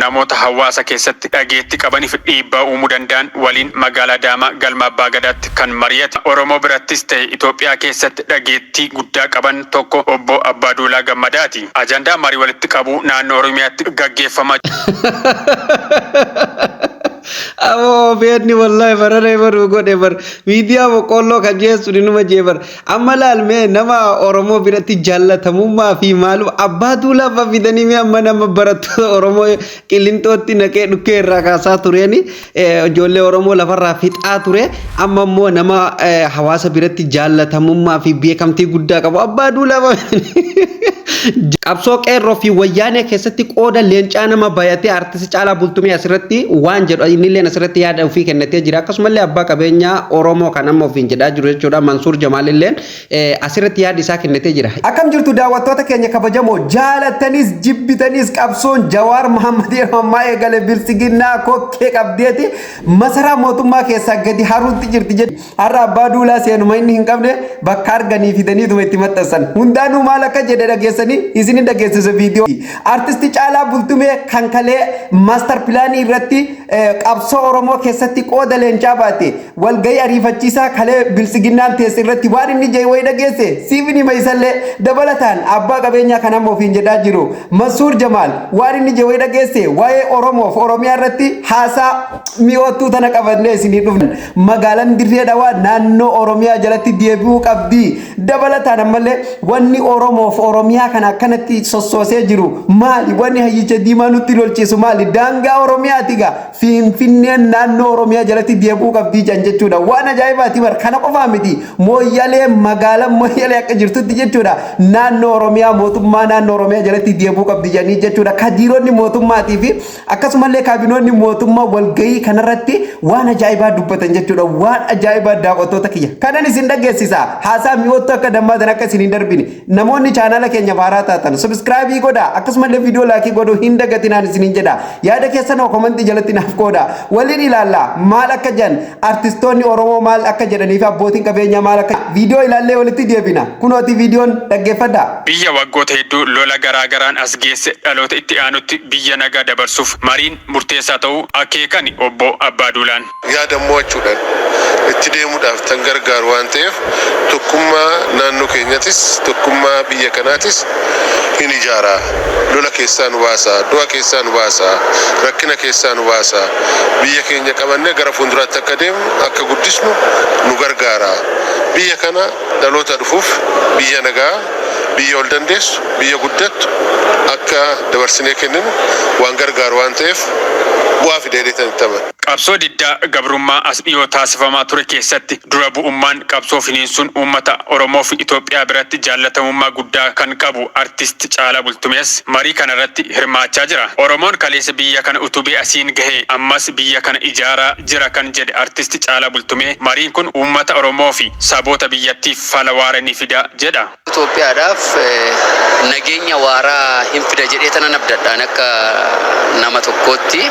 Namoota hawaasa keessatti dhageetti qabaniif dhiibbaa uumuu danda'an waliin magaalaa Adaamaa galma Abbaa Gadaatti kan mari'ate. Oromoo birattis ta'e Itoophiyaa keessatti dhageettii guddaa qaban tokko obbo Abbaaduulaa Gammadaati. Ajandaa marii walitti qabuu naannoo Oromiyaatti gaggeeffamaa Aboo beekni wallahi barana baruu godhe bar miidiyaa boqqoolloo kan jeessu numa jee bar. Amma laalmee nama Oromoo biratti jaallatamummaa fi maalum Abbaa Duulaa fa'aa fidanii mee amma nama barattoota Oromoo Qilinxootti naqee dhukkee irraa kaasaa tureeni ijoollee Oromoo lafarraa fixaa ture. Amma immoo nama hawaasa biratti jaallatamummaa fi beekamtii guddaa qabu Abbaa Duulaa fa'aa fidanii. Qabsoo qeerroo fi wayyaanee keessatti qooda leencaa nama bayatee artisti Caalaa Bultumee asirratti waan jedhu innilleen asirratti yaada ofii kennatee jira. Akkasumallee abbaa qabeenyaa Oromoo kan amma ofiin jedhaa jiru jechuudha. Mansuur Jamaalilleen asirratti yaada isaa kennatee jira. Akkam jirtu daawwattoota keenya kabajamoo? Jaalattanis jibbitanis qabsoon Jawaar Mohammad yeroo ammaa eegale biltsiginnaa kokkee qabdeeti masaraa mootummaa keessaa gadi haruutti jirti jedhu. Har'a Abbaa Duulaa seenuma inni hin qabne bakka arganii fidaniituma itti maxxansan. Hundaanuu maal akka jedhe dhageessanii isin dhageessisa viidiyoo. Artisti Caalaa Bultumee kan kalee maastar pilaanii irratti qabsoo Oromoo keessatti qooda leencaa baate walgahii ariifachiisaa kalee biltsiginnaan teesse irratti waan inni jedhe wayi dhageesse siif hima. Isallee dabalataan abbaa qabeenyaa kan amma ofiin jedhaa jiru Mansuur Jamaal waan inni jedhe wayi dhageesse waa'ee Oromoof Oromiyaa irratti haasaa mi'oottuu tana qabannee isinii dhufne. Magaalaan Dirree Dhawaa naannoo Oromiyaa jalatti deebi'uu qabdi. Dabalataan ammallee wanni Oromoof Oromiyaa kana akkanatti sossoosee jiru maali? Wanni hayyicha diimaa nutti lolchiisu maali? Daangaa Oromiyaati gaa. Finfinneen naannoo Oromiyaa jalatti deebi'uu qabdi jedhan jechuudha. Waan ajaa'ibaati bar, kana qofaa miti. Mooyyalee, magaalaan Mooyyalee akka jirtutti jechuudha. Naannoo Oromiyaa, mootummaa naannoo Oromiyaa jalatti deebi'uu qabdi jedhanii jechuudha. Kadiironni mootummaatii fi akkasumallee kaabinoonni mootummaa walgahii kanarratti waan ajaa'ibaa dubbatan jechuudha. Waan ajaa'ibaa daawwattoota kiyya. Kanan isin dhageessisa. Haasaa mi'oottu akka dammaatan akka isin hin darbine. Namoonni chaanaala keenya haaraa taatan subscribe godhaa. Akkasumallee viidiyoo like godhuu hin dagatinaan isiniin jedha. Yaada keessan comment jalatti naaf qooda. Waliin ilaalla maal akka jedhan, artistoonni Oromoo maal akka jedhanii fi abbootiin qabeenyaa maal akka viidiyoo ilaallee walitti deebina. Kunooti viidiyoon, dhaggeeffadhaa. Biyya waggoota hedduu lola garaa garaan as geesse dhaloota itti aanutti biyya nagaa dabarsuuf mariin murteessaa ta'uu akeekani obbo Abbaaduulaan. Yaada mo'achuudhaan itti deemuudhaaf tan gargaaru waan ta'eef tokkummaa naannoo keenyatis tokkummaa biyya kanaatis hin ijaara. Lola keessaa nu baasa, du'a keessaa nu baasa, rakkina keessaa nu baasa. Biyya keenya qabannee gara fuulduraatti akka deemnu, akka guddisnu nu gargaara. Biyya kana dhaloota dhufuuf biyya nagaa, biyya ol dandeessu, biyya guddattu akka dabarsinee kenninu waan gargaaru waan ta'eef bu'aa fidee dheetan itti amana. Qabsoo diddaa gabrummaa as dhiyoo taasifamaa ture keessatti dura bu'ummaan qabsoo finiinsuun uummata Oromoo fi Itoophiyaa biratti jaallatamummaa guddaa kan qabu Artist Caalaa Bultumees marii kanarratti hirmaachaa jira. Oromoon kaleessa biyya kana utubee asiin gahe ammas biyya kana ijaaraa jira kan jedhe Artist Caalaa Bultumee, mariin kun uummata Oromoo fi saboota biyyattiif fala waara ni fida jedha. Itoophiyaadhaaf nageenya waaraa hin fida jedhee tanan abdadhaan akka nama tokkootti.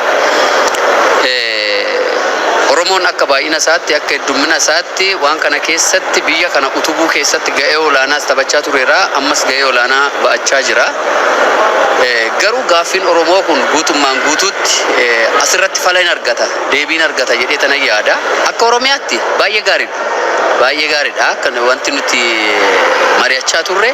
Oromoon akka baay'ina isaatti, akka heddummina isaatti waan kana keessatti, biyya kana utubuu keessatti ga'ee olaanaas taphachaa tureera, ammas ga'ee olaanaa ba'achaa jira. Garuu gaaffiin Oromoo kun guutummaan guutuutti asirratti fala hin argata, deebii hin argata jedhee tanan yaada. Akka Oromiyaatti baay'ee gaariidha. Baay'ee gaariidha. Kan wanti nuti mari'achaa turre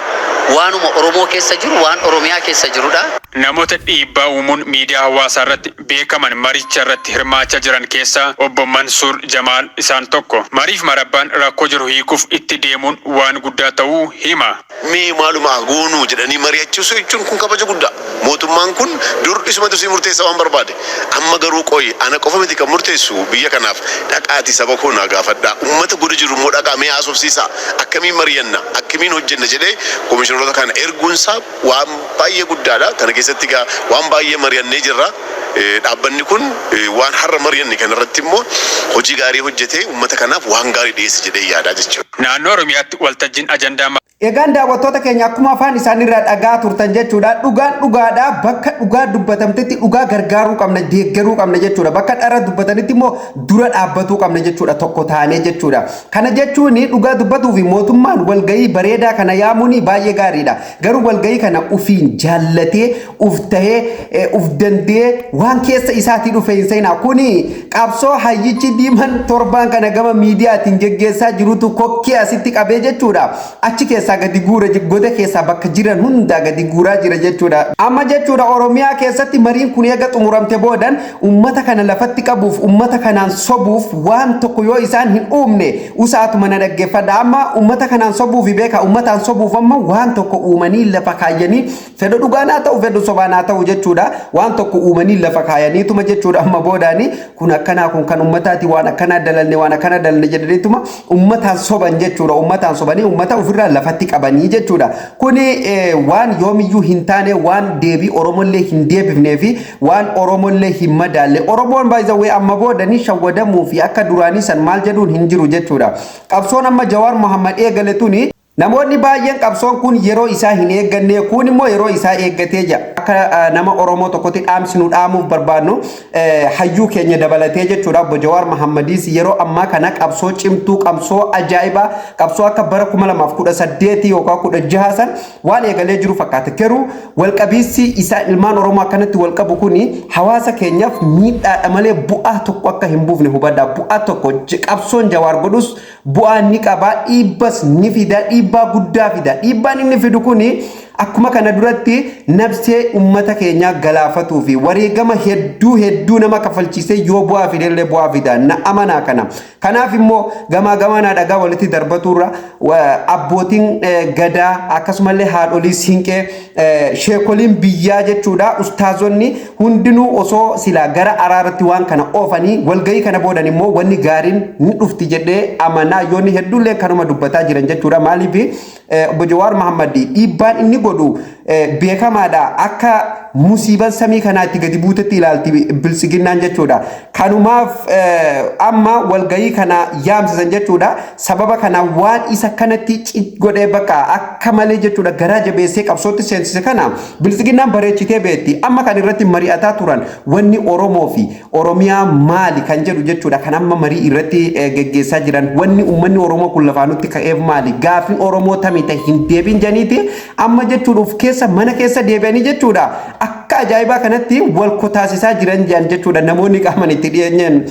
waanuma Oromoo keessa jiru, waan Oromiyaa keessa jirudha. Namoota dhiibbaa uumuun miidiyaa hawaasaa irratti beekaman maricha irratti hirmaachaa jiran keessaa obbo Mansuur Jamaal isaan tokko. Mariif marabbaan rakkoo jiru hiikuuf itti deemuun waan guddaa ta'uu hima. Mee maaluma goonuu jedhanii mari'achiisuu jechuun kun kabaja guddaa. Mootummaan kun dur isumatu sii murteessa waan barbaade. Amma garuu qoyi, ana qofa miti kan murteessu biyya kanaaf, dhaqaati saba koo naa gaafadhaa. Uummata goda jiru immoo dhaqaa mee haasofsiisaa. Akkamiin mari'anna, akkamiin hojjenna jedhee komishineroota kana erguunsaa waan baay'ee guddaadha. Kana keessatti egaa waan baay'ee mari'annee jirra. Dhaabbanni kun waan har'a mari'anne kanarratti immoo hojii gaarii hojjetee uummata kanaaf waan gaarii dhiyeessa jedhee yaadaa jechuudha. Naannoo Oromiyaatti waltajjiin ajandaa Egaan daawwattoota keenya, akkuma afaan isaaniirraa dhagaa turtan jechuudha. Dhugaan dhugaadha. Bakka dhugaa dubbatamtetti dhugaa gargaaruu qabna, deeggaruu qabna jechuudha. Bakka dhara dubbatanitti immoo dura dhaabbatuu qabna jechuudha. Tokko taanee jechuudha. Kana jechuun dhugaa dubbatuu fi mootummaan walgahii bareedaa kana yaamuun baay'ee gaariidha. Garuu walgahii kana ufiin jaallatee, uf tahee, uf danda'ee waan Waan keessa isaatii dhufe hin seenaa. Kuni qabsoo hayyichi diiman torbaan kana gama miidiyaatiin geggeessaa jirutu kokkee asitti qabee jechuudha. Achi keessaa gadi guura, goda keessaa bakka jiran hundaa gadi guuraa jira jechuudha. Amma jechuudha, Oromiyaa keessatti mariin kun eega xumuramte boodan ummata kana lafatti qabuuf, ummata kanaan sobuuf waan tokko yoo isaan hin uumne, usaatuma na dhaggeeffadha. Amma ummata kanaan sobuuf beeka, ummataan sobuuf amma waan tokko uumanii lafa kaayyanii, fedhu dhugaan haa ta'u, fedhu sobaan haa ta'u jechuudha. Waan tokko uumanii lafa kaayaniituma jechuudha. Amma boodaani kun akkanaa, kun kan ummataati, waan akkanaa dalalne, waan akkanaa dalalne jedhaniituma ummataan soban jechuudha. Ummataan sobanii ummata ofirraa lafatti qabanii jechuudha. Kuni waan yoomiyyuu hin taane, waan deebii Oromollee hin deebifnee fi waan Oromollee hin madaalle. Oromoon baay'ee amma boodanii shawwadamuu fi akka duraanii san maal jedhuun hin jiru jechuudha. Qabsoon amma Jawaar Mohammad eegale tuni, namoonni baay'een qabsoon kun yeroo isaa hin eegganne, kun immoo yeroo isaa eeggatee jira. Akka nama Oromoo tokkotti dhaamsi nu dhaamuuf barbaadnu, hayyuu keenya dabalatee jechuudha. Obbo Jawaar Mohammadiis yeroo ammaa kana qabsoo cimtuu, qabsoo ajaa'ibaa, qabsoo akka bara 2018 yookaan 16 san waan eegalee jiru fakkaata. Garuu walqabiinsi isaa ilmaan Oromoo akkanatti walqabu kuni hawaasa keenyaaf miidhaadha malee bu'aa tokko akka hin buufne hubadhaa. Bu'aa tokko qabsoon Jawaar godhus bu'aa ni qaba, dhiibbas ni fida, dhiibbaa guddaa fida. Dhiibbaan inni fidu kuni akkuma kana duratti nabsee ummata keenyaa galaafatuu fi wareegama hedduu hedduu nama kafalchiisee yoo bu'aa fidellee bu'aa fida, na amanaa kana. Kanaaf immoo gamaa gamanaa dhagaa walitti darbaturra abbootiin gadaa, akkasumallee haadholii siinqee, sheekoliin biyyaa jechuudha, ustaazonni hundinuu osoo silaa gara araaratti waan kana oofanii, walgahii kana boodan immoo wanni gaariin ni dhufti jedhee amanaa. Yoonni hedduullee kanuma dubbataa jiran jechuudha. Maaliif? Obbo Jawaar Mahammad dhiibbaan inni godhu beekamaadha. Akka musiiban samii kanaatti gadi buutetti ilaalti biltsiginnaan jechuudha. Kanumaaf amma walgahii kana yaamsisan jechuudha. Sababa kana waan isa kanatti godhee bakka akka malee jechuudha garaa jabeessee qabsootti seensise kana biltsiginnaan bareechitee beekti. Amma kan irratti mari'ataa turan wanni Oromoo fi Oromiyaa maali kan jedhu jechuudha. Kan amma marii irratti geggeessaa jiran, wanni uummanni Oromoo kun lafaanutti ka'eef maali? Gaaffiin Oromoo tamii ta'e hin deebiin janiiti amma jechuudha, of keessa mana keessa deebi'anii jechuudha. Akka ajaa'ibaa kanatti wal kotaasisaa jiran jiran jechuudha, namoonni qaaman itti dhiyeenyeen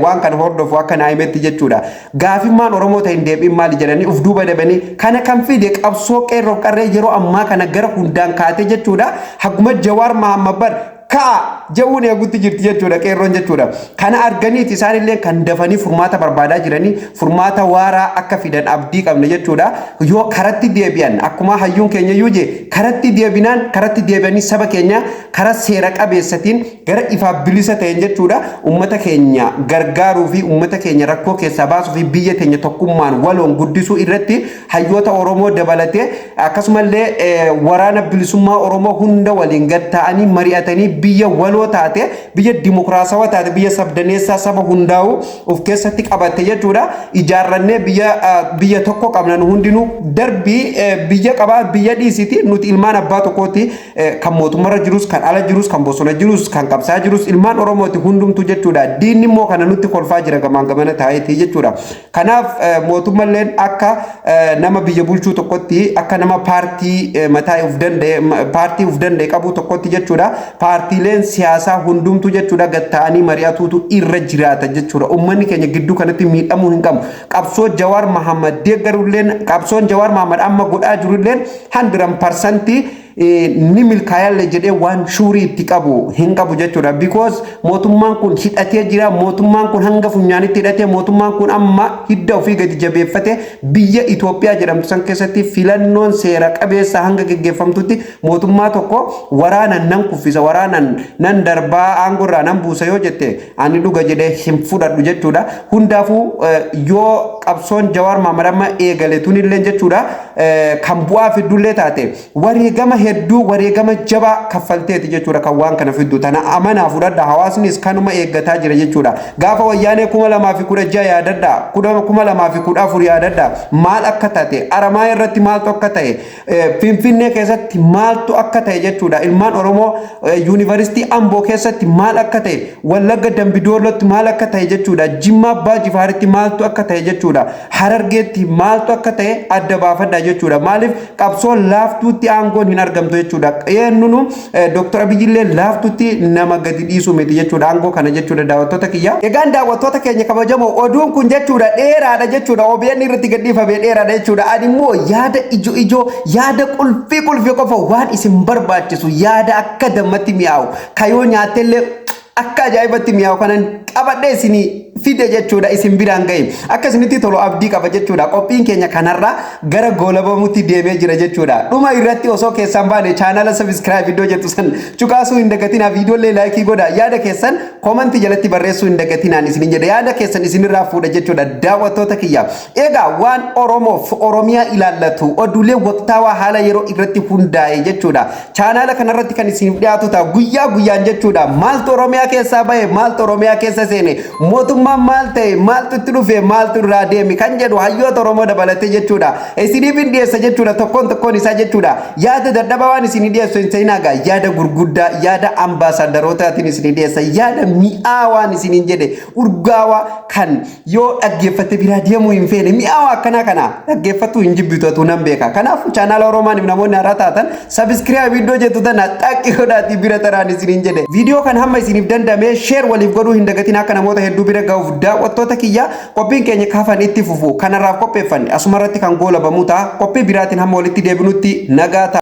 waan kana hordofu akka naa'imetti jechuudha. Gaafimmaan Oromoo ta'e hin deebiin maali jedhanii uf duuba deebi'anii, kana kan fide qabsoo qeerroof qarree yeroo ammaa kana gara hundaan kaatee jechuudha. Haguma Jawaar Mahammad bar ka'a je'uun eegutti jirti jechuudha qeerroon jechuudha. Kana arganiiti isaanillee kan dafanii furmaata barbaadaa jiranii, furmaata waaraa akka fidan abdii qabna jechuudha. Yoo karatti deebi'an, akkuma hayyuun keenya iyyuu jee, karatti deebinaan, karatti deebi'anii saba keenya karaa seera qabeessatiin gara ifaaf bilisa ta'een jechuudha, ummata keenya gargaaruu fi ummata keenya rakkoo keessaa baasuu fi biyya teenya tokkummaan waloon guddisuu irratti hayyoota Oromoo dabalatee, akkasumallee waraana bilisummaa Oromoo hunda waliin gad ta'anii mari'atanii, biyya waloo taate, biyya dimokiraasawaa taate, biyya sabdaneessaa saba hundaa'u of keessatti qabatte jechuudha, ijaarrannee biyya tokko qabna. Nu hundinuu darbii biyya qabaa biyya dhiisiti, nuti ilmaan abbaa tokkooti. Kan mootummarra jirus, kan ala jirus, kan bosona jirus, kan qabsaa jirus ilmaan Oromooti hundumtu jechuudha. Diinni immoo kana nutti kolfaa jira gamaan gamana taa'eeti jechuudha. Kanaaf mootummalleen akka nama biyya bulchuu tokkotti, akka nama paartii mataa of danda'e, paartii of danda'e qabu tokkotti jechuudha, paartiileen siyaasaa hundumtu jechuudha gad ta'anii mari'atuutu irra jiraata jechuudha. Uummanni keenya gidduu kanatti miidhamuu hin qabu. Qabsoo Jawaar Mahammad deeggarulleen, qabsoon Jawaar Mahammad amma godhaa jirulleen 100% ni milkaayallee jedhee waan sure itti qabu hin qabu jechuudha. Because mootummaan kun hidhatee jira. Mootummaan kun hanga funyaanitti hidhatee, mootummaan kun amma hidda ofii gadi jabeeffate, biyya Itoophiyaa jedhamtu san keessatti filannoon seera qabeessa hanga geggeeffamtutti mootummaa tokko waraanan nan kuffisa, waraanan nan darbaa, aangorraa nan buusa yoo jette, ani dhuga jedhee hin fudhadhu jechuudha. Hundaafuu yoo qabsoon Jawaar Mahammad amma eegale tunillee jechuudha kan bu'aa fiddullee taate, wareegama hedduu, wareegama jabaa kaffalteeti jechuudha kan waan kana fiddu. Tana amanaa fudhadha. Hawaasnis kanuma eeggataa jira jechuudha. Gaafa wayyaanee 2016 yaadadha, 2014 yaadadha, maal akka taate, Aramaa irratti maaltu akka ta'e, Finfinnee keessatti maaltu akka ta'e jechuudha. Ilmaan Oromoo yuunivarsiitii Amboo keessatti maal akka ta'e, Wallagga Dambidoolotti maal akka ta'e jechuudha, Jimmaa Abbaa Jifaaritti maaltu akka ta'e jechuudha, Harargeetti maaltu akka ta'e adda baafadha jechuudha. Maaliif? Qabsoon laaftuutti aangoon hin argamu. argamtu jechuudha. Eenyunu Dooktar Abiyyillee laaftutti nama gadi dhiisu miti jechuudha aangoo kana jechuudha, daawwattoota kiyya. Egaan daawwattoota keenya kabajamoo, oduun kun jechuudha dheeraadha jechuudha. OBN irratti gadhiifamee dheeraadha jechuudha. Ani immoo yaada ijoo ijoo, yaada qulfii qulfii qofa, waan isin barbaachisu, yaada akka dammatti mi'aawu, kayoo nyaattellee akka ajaa'ibatti mi'aawu kanan qabadhee isinii fide jechuudha. Isin biraan gahe akka isinitti tolu abdii qaba jechuudha. Qophiin keenya kanarraa gara goolabamutti deemee jira jechuudha. Dhuma irratti osoo keessan baane, chaanala subscribe iddoo jettu san cuqaasuu hin dagatinaa, viidiyoolee like godha, yaada keessan comment jalatti barreessuu hin dagatinaan isinin jedha. Yaada keessan isinirraa fuudha jechuudha, daawwattoota kiyya. Egaa waan Oromoof Oromiyaa ilaallatu, oduulee waqtaawaa haala yeroo irratti hundaa'e jechuudha, chaanala kanarratti kan isiniif dhiyaatu ta'a guyyaa guyyaan jechuudha. Maaltu Oromiyaa keessaa bahe, maaltu Oromiyaa keessa seene, mootummaan maal ta'e, maaltu itti dhufe, maaltu irraa deeme kan jedhu hayyoota Oromoo dabalatee jechuudha isiniif hin dhiyeessa jechuudha, tokkoon tokkoon isaa jechuudha. Yaada dadhabaa waan isinii dhiyeessu hin seenaa, yaada gurguddaa, yaada ambaasaadarootatiin isinii dhiyeessa, yaada mi'aawaan waan isiniin jedhe, urgaawaa kan yoo dhaggeeffatte biraa deemuu hin feene, mi'aawaa akkanaa kana dhaggeeffattu hin jibbitatu nan beeka. Kanaafuu chaanaala Oromaaniif namoonni haaraa taatan subscribe iddoo jettu tana xaqqi godhaatii bira taraan isiniin jedhe. Viidiyoo kan hamma isiniif danda'ame share waliif godhuu hin dagatin, akka namoota hedduu bira ga'uuf. Daawwattoota kiyya, qophiin keenya kaafan itti fufu kanarraaf qopheeffanne asumarratti kan goolabamu ta'a. Qophii biraatiin hamma walitti deebinutti nagaa ta'a.